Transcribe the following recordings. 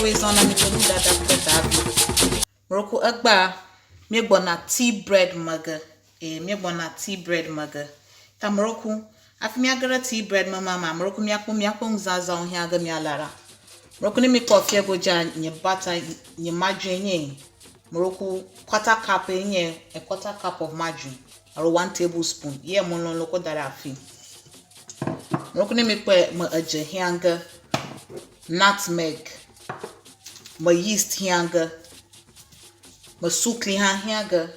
woe zã na mi tso nuɖaɖa kple davi. Mroko egbea míegbɔna tea bread me ge. Ee, míegbɔna tea bread me ge. Ta mroko hafi míage ɖe tea bread me ma mea, mroko míakpɔ míaƒe nuzazãwo hiã ge míala ɖa. Mroko ne míkpɔ fiɛ godzia, nye butter, nye margarine nye mroko quarter cup ye nye a quarter cup of margarine alo one table spoon ye melɔlɔ kɔ da ɖe afi. Mroko ne míkpɔe me edze hiã ge nutmeg, me yeast hiã ge, me sukli hã hiã ge,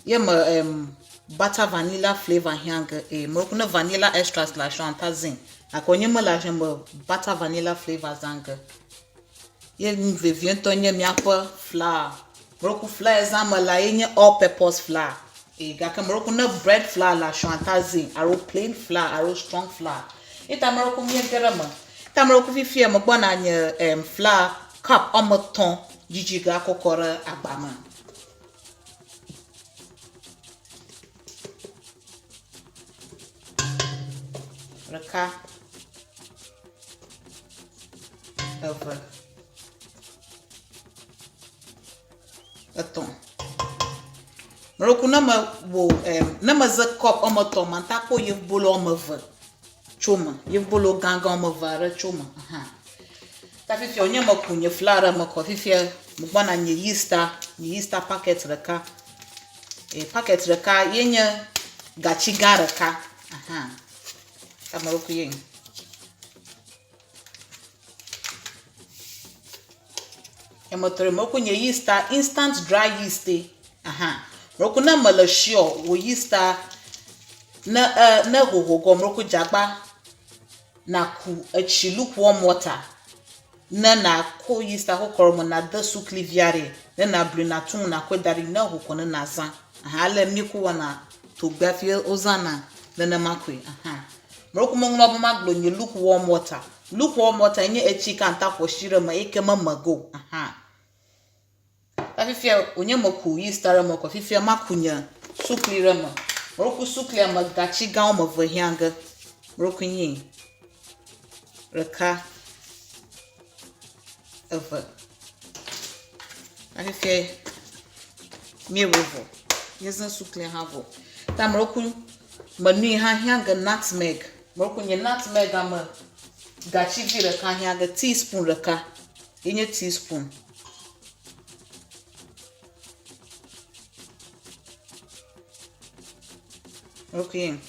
ye me em butter vanilla flavour hiã ge eye mroko ne vanilla extract le asiwò ata zĩ gake wònye mele asiwò me butter vanilla flavour zã ge. Ye nu vevietɔ nye míaƒe flour. Mroko flour zã mele ye nye all purpose flour. Eye gake mroko ne bread flour le asiwò ata zĩ alo plain flour alo strong flour. Ye ta mroko míege ɖe eme. Ta mroko fifia megbɔna nye em flour cup woame etɔ̃ dzidzi ge akɔ kɔ ɖe agba me. Ɖeka, eve, etɔ̃. Mroko ne mewɔ em ne meze kɔpu woame etɔ̃ mate akpɔ yevubolo woame eve tso eme. Yevubolo gãgã woame eve aɖe tso eme hã. Ta fifia wònye meku nye flour ɖe eme kɔ fifia megbɔna nye yeasta, nye yeasta packet ɖeka. E packet ɖeka ye nye gatsi gã ɖeka. Aha. Ta meɖokui ye. Emetɔe meku nye yeasta instant dry yeast ye. Aha. Meku ne mele sure wò yeasta ne e ne hoho gɔ meku dzagba naku etsi lukewarm water ne nàko yeast akɔ kɔ ɖe eme nàde sukli vi aɖe ne nàblui nàtu ŋu nàkɔe da ɖi ne ho ko ne nàzã. Aha ale míko wɔna togbe hafi wozãna nenema koe. Aha. Meɖo meŋlɔ be magblɔ nye lukewarm water. Lukewarm water nye etsi yi ke ate aƒo tsi ɖe eme eyi ke meme ge o. Aha. Ta fifia wònye meku yeast ɖe eme kɔ fifia maku nye sukli ɖe eme. Meɖo suklia me gatsi gã woame eve hiã ge. Meɖo nyi ɖeka, eve. Ta fifia míewɔe vɔ. Míezã suklia hã vɔ. Ta meɖo menui hã hiã ge nutmeg. Meɖo nye nutmeg me gatsi vi ɖeka hiã ge teaspoon ɖeka ye nye teaspoon. Okay.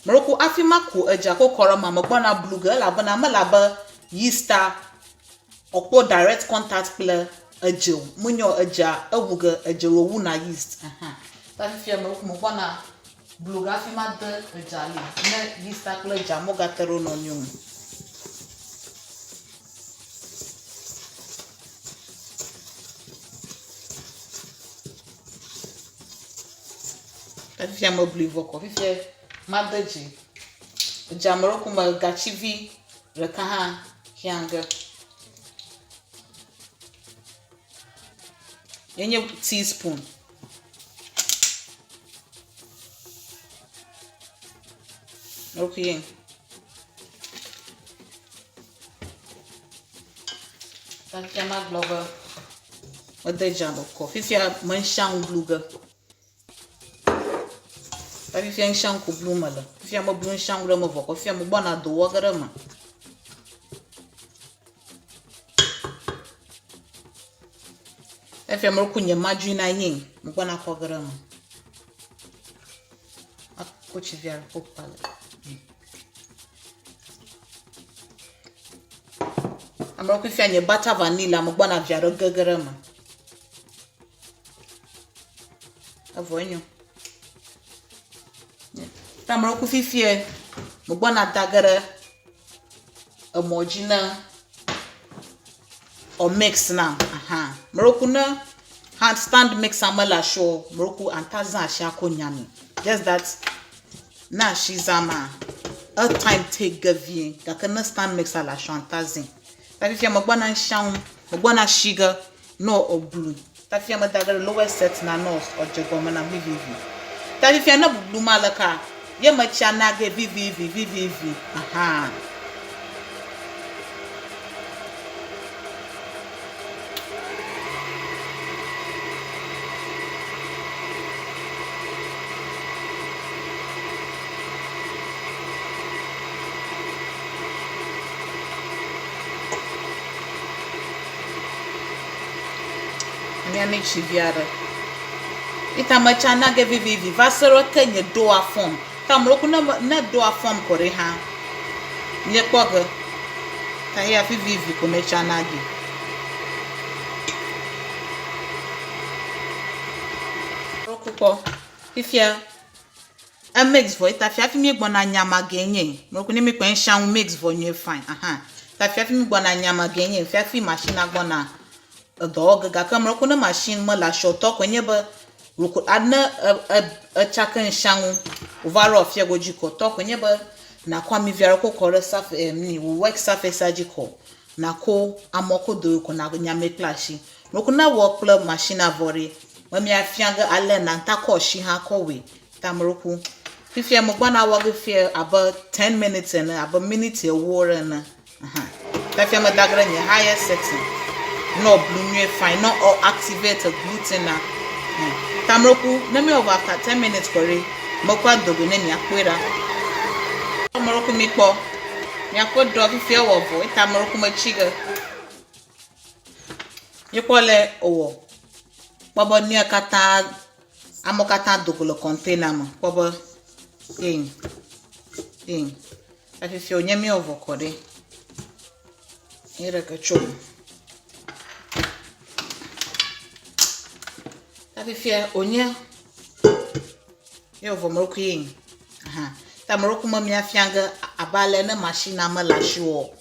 Meɖo hafi maku edza kɔkɔ ɖe eme megbɔna blu ge elabena mele abe yeasta wòkpɔ direct contact kple edze o. Menye edzea ewu ge edze wòwuna yeast. Aha. Ta fifia megbɔna Blu hafi made edza li ne yeasta kple edza mogate ɖe wo nɔnɔewo ŋu. Fifia meblui vɔ kɔ fifia made dzi. Edza me ɖo me gatsi vi ɖeka hã hiã ge. Yenye teaspoon. Okay. Fifia magblɔ be mede dza me kɔ. Fifia mensia ŋu blu ge. Ta fifia ŋsia ŋu ko blu mele. Fifia meblu ŋsia ŋu ɖe eme vɔ kɔ. Fifia megbɔna do wɔ ge ɖe eme. Efia meku nye madzui na yin megbɔna kɔ ge ɖe eme. Akɔ tsi vi aɖe kɔ kpa le. Ame ɖokui fia nye butter vanilla megbɔna vi aɖe ge ge ɖe eme. Evɔ enyo. Ta ame ɖokui fifie megbɔna da ge ɖe emɔ dzi ne or mix nam ahan. Meɖoku ne hand stand mixer mele asi o, meɖoku anta zã asi akɔ nyami. Just that ne asi zã ma, e time take ge vie gake ne stand mixer le asi o anta zĩ. Ta fifia megbɔna ŋsia ŋu, megbɔna shi ge ne wòblu. Ta fifia meda ge ɖe lowest set na ne wòdze gɔme nam vivivi. Ta fifia ne bublu ma leka, Ye metsia na ge vivivi vivivi. Ahan. Mía mi tsi vi aɖe. Ita metsa na ge vivivi va se ɖe ke nye doa fɔm. Ta mlɔku ne ne doa fɔm ko ɖe hã míekpɔ ge. Ta eya vivivi ko metsa na ge. Mlɔku kpɔ fifia emix vɔ ita fia hafi míegbɔna nyama ge nye. Mlɔku ne míkpɔ ŋshiaŋu mix vɔ nyuie fine. Aha. Ta fia hafi mígbɔna nyama ge nye. Fia hafi machine gbɔna edɔ wɔ ge gake mlɔku ne machine mele asiwò tɔ koe nye be wò ne etsake ŋshiaŋu wòva ɖo afia godzi ko tɔ koe nye be nàkɔ ami vi aɖe kɔ kɔ ɖe surface em wò work surface dzi ko nàko amɔ ko do ko nànyamɛ kple asi. Mlɔku ne ewɔ kple machine vɔ ɖe, me miafia ge ale nàta kɔ asi hã kɔ wɔe. Ta mlɔku fifia megbɔna wɔ ge fia abe 10 minutes ene abe miniti ewo ɖe ene. Aha. Fifia meda ge ɖe nye higher setting. Nɔ blu nyuie fine. Nɔ ɔ activate gluten na. Hmm. Ta mlɔku ne mi wɔ after 10 minutes kɔ ɖe mekɔ adogo ne miakpɔe ɖa. Mlɔku mi kpɔ. Miakpɔ dɔ fifia wɔ vɔ. Eta mlɔku metsi ge. Míekpɔ le wòwɔ. Kpɔ be nua katã, amewo katã do go le kɔntena me. Kpɔ be eyi, eyi. Efifia wònye míewɔ vɔ kɔ ɖe. Ye ɖeke tso. Efifia wònye míewɔ vɔ mlɔkui ye. Aha. Ta mlɔku me míafia ge abe ale ne mashina mele asiwò o.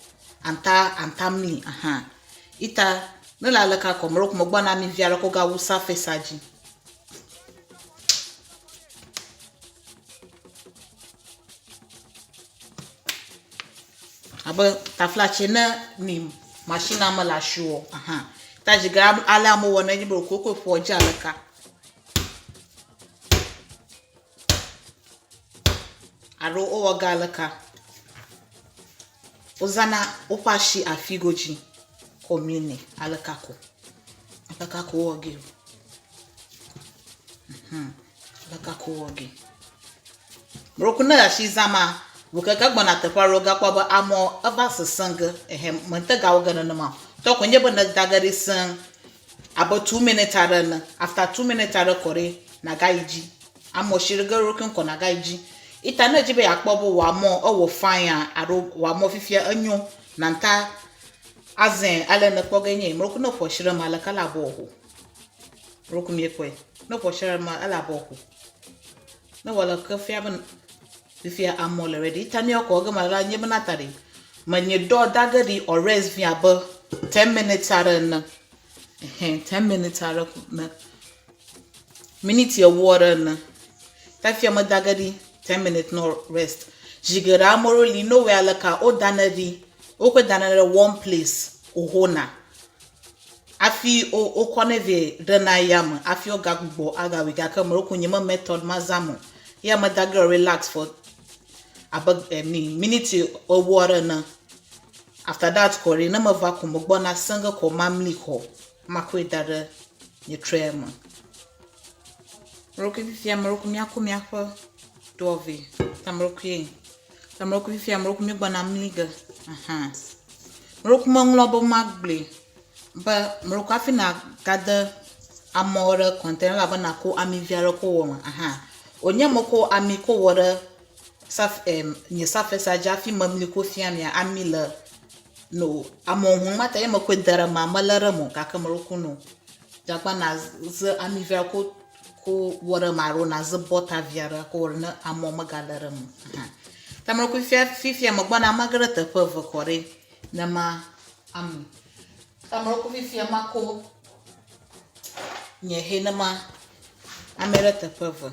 Anta, anta mli. Aha. Ita ne le aleke kɔ mlɔku megbɔ na mi vi aɖe ko gawu surface dzi. Abe taflatse ne mi machine mele asiwò o. Aha. Ta zi geɖe ale amewo wɔnɛ nye be wokɔe ƒoa dzi aleka. Alo wowɔ ge aleka. Wozãna woƒe asi afigodzi kɔ mlinɛ aleka ko. Aleka ko wowɔ gee. Mhm. Aleka ko wowɔ gee. Mlɔku ne asi zãma, ŋukeke gbɔna teƒe aɖewo gakpɔ be amewo eva sesẽ ge. Ehe mete gawɔ ge nenema o. Tɔ koe nye be neda ge ɖi sẽŋ abe two minutes aɖe ene. After two minutes aɖe kɔ ɖi nàgayi dzi. Amɔ si ɖe ge ɖokui kɔ nàgayi dzi. Ita ne edzi be yeakpɔ be wò amɔ ewɔ fine alo wò amɔ fifia enyo nàta azãe ale nèkpɔ ge nye. Mlɔku ne ƒo asi ɖe eme aleke ele abɔ wò. Mlɔku miekpɔe. Ne ƒo asi ɖe eme ele abɔ wò. Ne wɔ le ke fia be fifia amɔ le ready. Ita míawo kɔ ge ma la nye bena ta ɖi. Menye dɔ da ge ɖi or rest vi abe 10 minutes aɖe ene. Ɛhɛn 10 minutes aɖe ne. Miniti ewo aɖe ene. Ta fia meda ge ɖi 10 minutes no rest. Zi geɖe amewo li nowhere aleka wodanɛ ɖi. Wokɔe danɛ ɖe warm place wohona. Hafi wokɔnɛ vɛ ɖena yame hafi wogagbugbɔ agawui gake meɖo nye me method ma zãm o. Ya meda ge relax for abe miniti ewo aɖe ene. After that kɔ ɖi ne meva ko megbɔna sẽ ge kɔ mamli kɔ makɔe da ɖe nye tray me. Meɖokui fifia meɖokui míakɔ míaƒe doa vɛ. Ta meɖokui ta meɖokui fifia meɖokui míegbɔna mli ge. Aha. Meɖokui meŋlɔ be magblɔe be meɖokui hafi nàgade amɔ ɖe container elabe nàko ami vi aɖe kɔ wɔ eme. Aha. Wònye mekɔ ami kɔ wɔ ɖe saf em nye surface dzi hafi memli ko fia mia ami le no amɔhun ma ta ye mekɔe da ɖe emea melé ɖe eme o gake meɖokui no. Dzagba nàze ami vi aɖe ko ko wɔ ɖe eme alo nàze bɔta vi aɖe kɔ wɔ ɖe ne amɔ megale ɖe eme o. Aha. Ta meɖokui fia fifia megbɔna mage ɖe teƒe eve kɔ ɖe ne ma ami. Ta meɖokui fifia mako nye hɛ ne ma ame ɖe teƒe eve.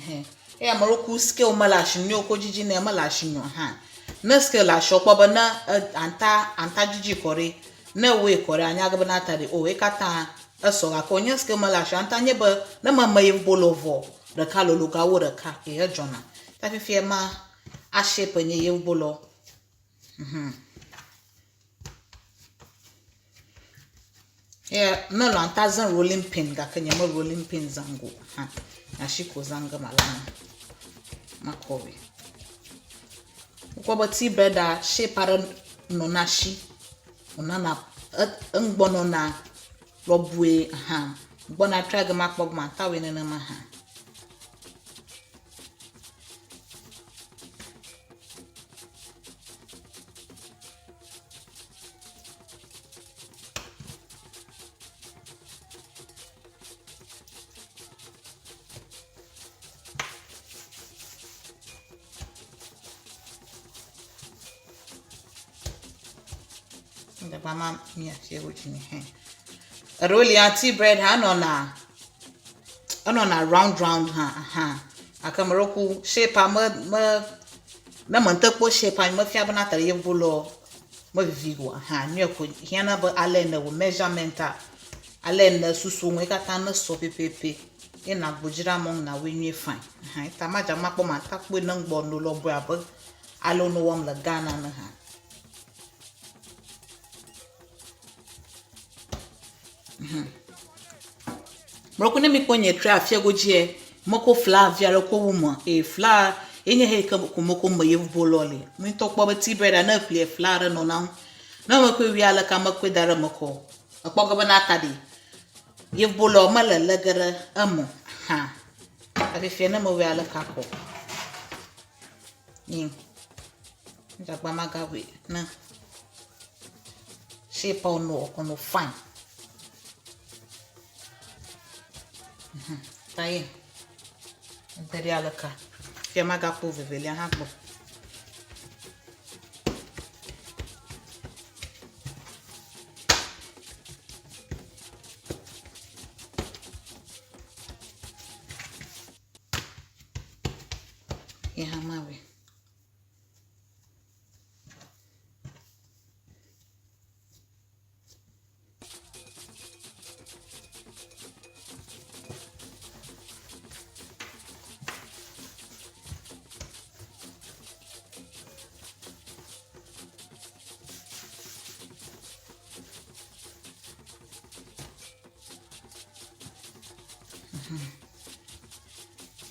Hɛ. Eya ame ɖewo ku scale mele asi nyo ko dzidzi nɛ mele asi nyo hã. Ne scale le asiwò kpɔ be ne anta anta dzidzi kɔ ɖi. Ne ewɔe kɔ ɖe anya ge bena ta ɖi o ye katã esɔ gake wònye si ke mele asia ŋutɔ anye be ne meme yevubolo vɔ ɖeka lolo ga wu ɖeka ye edzɔna. Ta fifia ma a shape nye yevubolo. Mhm. Ye ne lɔ̃ ŋutɔ azã rolling pin gake nye me rolling pin zã go hã. Asi ko zã ge mala ma. Makɔ wui. Wokpɔ be tea bread a shape aɖe nɔna asi. Wònana eŋgbɔ nɔna bɔbɔe hã. Gbɔna try ge makpɔ be mata wɔe nenema hã. Mama mia fie wo dzi hɛ. Eɖewo lia tea bread hã enɔna enɔna round round hã hã. Gake ame ɖewo ku shape me me ne mete kpɔ shape mefia bena te yevu lɔ mevivi o hã. Nuyɛ ko hiãna be ale ne wò measurement a ale ne susu ŋue katã ne sɔ pɛpɛpɛ. Ye nàgbo dzi ɖe amewo ŋu nàwɔe nyuie fine. Hã eta madze makpɔ matakpɔe ne ŋgbɔ no lɔbɔe abe ale wonɔ wɔm le Ghana ne hã. Mhm. Mlɔku ne mikpɔ nye tre afia godzie, meko fla via ɖe ko wu me. Eye fla ye nye he ke ko meko me yevubo lɔ li. Mi ŋutɔ kpɔ be tea bread ne ƒlie fla ɖe nɔ na ŋu. Ne mekɔe wui ale ka mekɔe da ɖe me kɔ. Ekpɔ ge be na ta ɖi. Yevubolɔ mele lé ge ɖe eme o hã. Fifia ne mewɔe ale ka kɔ. Nyi. Dzagba magawɔe ne shape wònɔ wònɔ fine. Mhm. Ta ye. Ŋte ɖe ale ka. Fifia magakpɔ vevelia hã gbɔ. Ye hã mawɔe.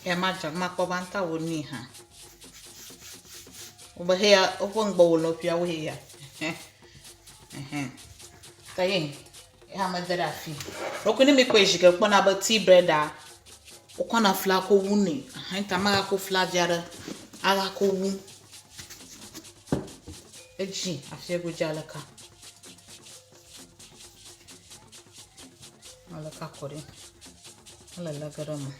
Ya madza makpɔ be ŋutɔ wò nui hã. Wobe heya woƒe ŋgbɔ wò nɔƒeawo heya. Ta ye ya mede ɖe afi. Ɖeko ne mikpɔe zi ke kpɔna be tea bread a wokɔna fla ko wunɛ. Ɛhɛn ta magako fla vi aɖe agako wu. Edzi afia godzi aleka. Aleka kɔ ɖi. Ele lé ge ɖe eme.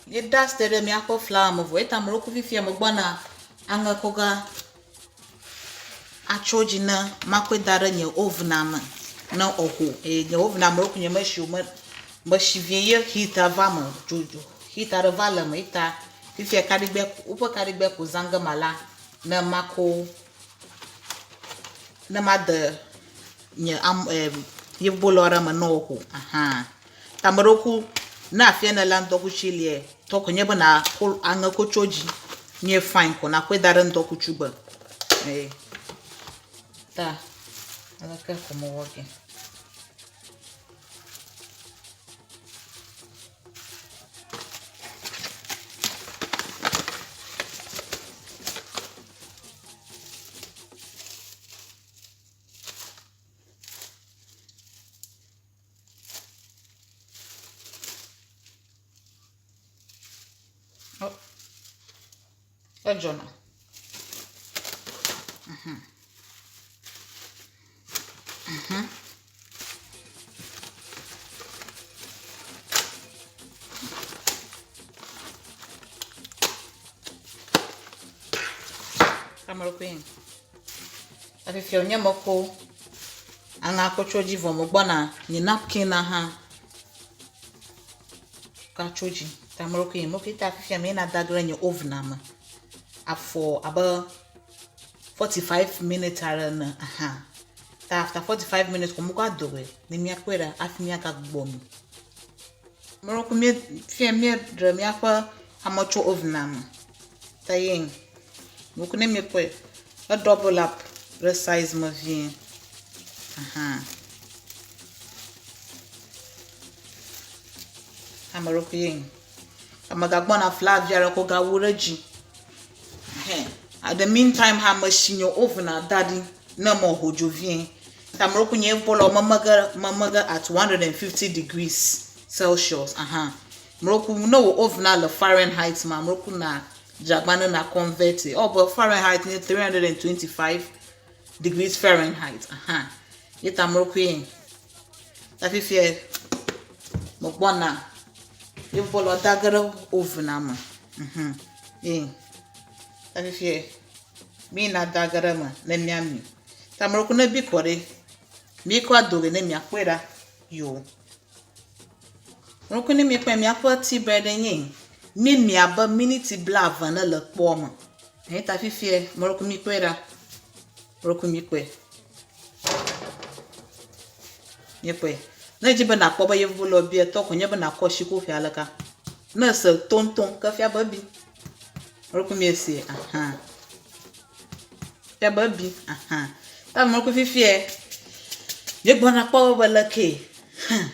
Míeda asi ɖe míaƒe flawa me vɔ eya ta ame ɖewo fifia megbɔna aŋekoga atso dzi ne makɔe da ɖe nye ovena me ne eho eye nye ovena me ɖo nye mesi o me mesi vie ye heat va eme dzodzo heat aɖe va le eme eya ta fifia kaɖigbɛ woƒe kaɖigbɛ ko zã ge mala ne mako ne made nye am e yevubolɔ ɖe eme ne woho ahan. Ta ame ɖewo ku ne afia ne le ŋdɔkutsi lia tɔ ko nye be nàko aŋe kotso dzi nye fine ko nàkɔe da ɖe ŋdɔkutsu gbe. Ee. Ta aleke ko mewɔ ge. Oh. Edzɔna. Mhm. Mhm. Camera queen. Ta fifia wònye mekɔ aŋa kɔ tso dzi vɔ megbɔna nye napkin hã ka tso dzi. Ta meɖokui meɖokui ta fifia meyina da ge ɖe nye oven me afɔ abe 45 minutes aɖe ene aha. Ta after 45 minutes ko mekɔ ado goe ne míakpɔe ɖa hafi míagagbugbɔ mi. Meɖokui mí fifia míeɖe míaƒe ame tso oven me. Ta ye meɖokui ne míekpɔe e double up ɖe size me vie aha. Ame ɖokui ye. Ame gagbɔna flour vi aɖe ko gawu ɖe edzi. Hɛ. At the meantime hã mesi nye oven da ɖi ne meho dzo vie. Ta ame ɖokui nye bɔlɔ meme ge meme ge at 150 degrees Celsius. Aha. Ame ɖokui ne wò oven le Fahrenheit ma, ame ɖokui na dzagba ne na convert. Ewɔ be Fahrenheit nye 325 degrees Fahrenheit. Aha. Ye ta ame ɖokui ta fifia megbɔna ye bɔlɔ da ge ɖe oven me. Mhm. Ye ta fifia mi na da ge ɖe eme ne míami. Ta ame ɖokui ne bi kɔ ɖe, míkɔ ado ge ne miakpɔe ɖa. Yo. Ame ɖokui ne miekpɔe míaƒe tea bread nye míemi abe miniti blaeve ne le kpɔa me. Eya ta fifia ame ɖokui mikpɔe ɖa. Ame ɖokui mikpɔe. Miekpɔe. Ne edzi be nakpɔ be yevubolɔ bia tɔ ko nye be nakɔ shi ko ƒe aleka. Ne ese toŋtoŋ ke fia be ebi. Ame ɖokui miese aha. Fia be ebi aha. Ta ame ɖokui fifia míegbɔna kpɔ be leke. Hm.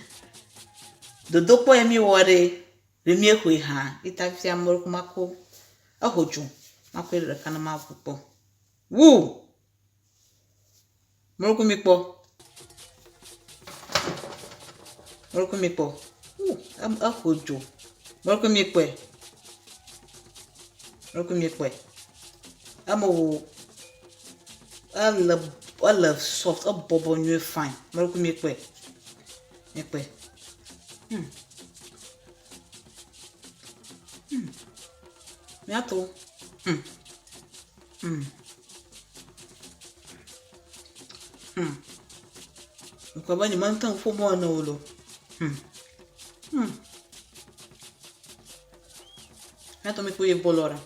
Dodokpɔ ye míwɔ ɖe ɖe míexɔe hã. Ye ta fifia ame ɖokui mako eho dzo. Makɔe ɖeka ne maʋu kpɔ. Wu! Ame ɖokui mikpɔ. Ame ɖokui mikpɔ. Wu! Eho dzo. Ame ɖokui mikpɔe. Ame ɖokui mikpɔe. Eme wo ele ele soft ebɔbɔ nyuie fine. Ame ɖokui mikpɔe. Mikpɔe. Hmm. Hmm. Míato. Hmm. Hmm. Hmm. Ŋkɔ be nyemete ŋu ƒo mɔ ene o lo. Hmm. Hmm. Míato mikpɔ ye bɔlɔ ɖa.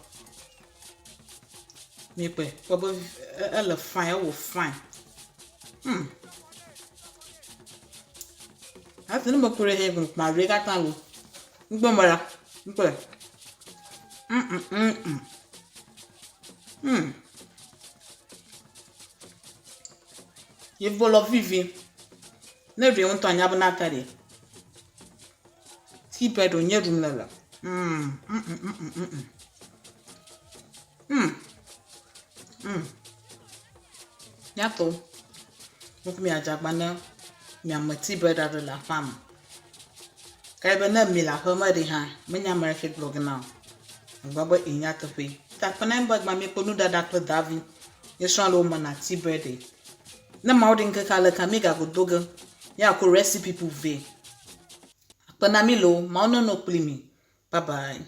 Mikpɔe. Kpɔ be ele fine, ewɔ fine. Hmm. Hafi ne mekpɔe ɖe hɛ maɖui katã lo. Ŋkpɔ me ɖa. Ŋkpɔe. Mm mm mm mm. Hmm. Yevubolɔ vivi. Ne ɖui ŋutɔ anya be nata ɖe. Tea bread wònye ɖum le le. Mm, mm, mm, mm, mm, mm. Mm. Mm. Míatɔ ŋku miadzagba ne miame tea bread aɖe le aƒea me. Ke be ne mi le aƒe me ɖi hã, menya ame ɖeke gblɔ ge na o. Megblɔ be enya teƒe. Ta kpe na mi be gbã miekpɔ nuɖaɖa kple davi. Míesrɔ̃ ale womena tea bread. Ne Mawu ɖe ŋkeke aleke míegago do ge, míakɔ recipe ƒu vɛ. Akpe na mí loo, Mawu nenɔ kpli mi. Bye bye.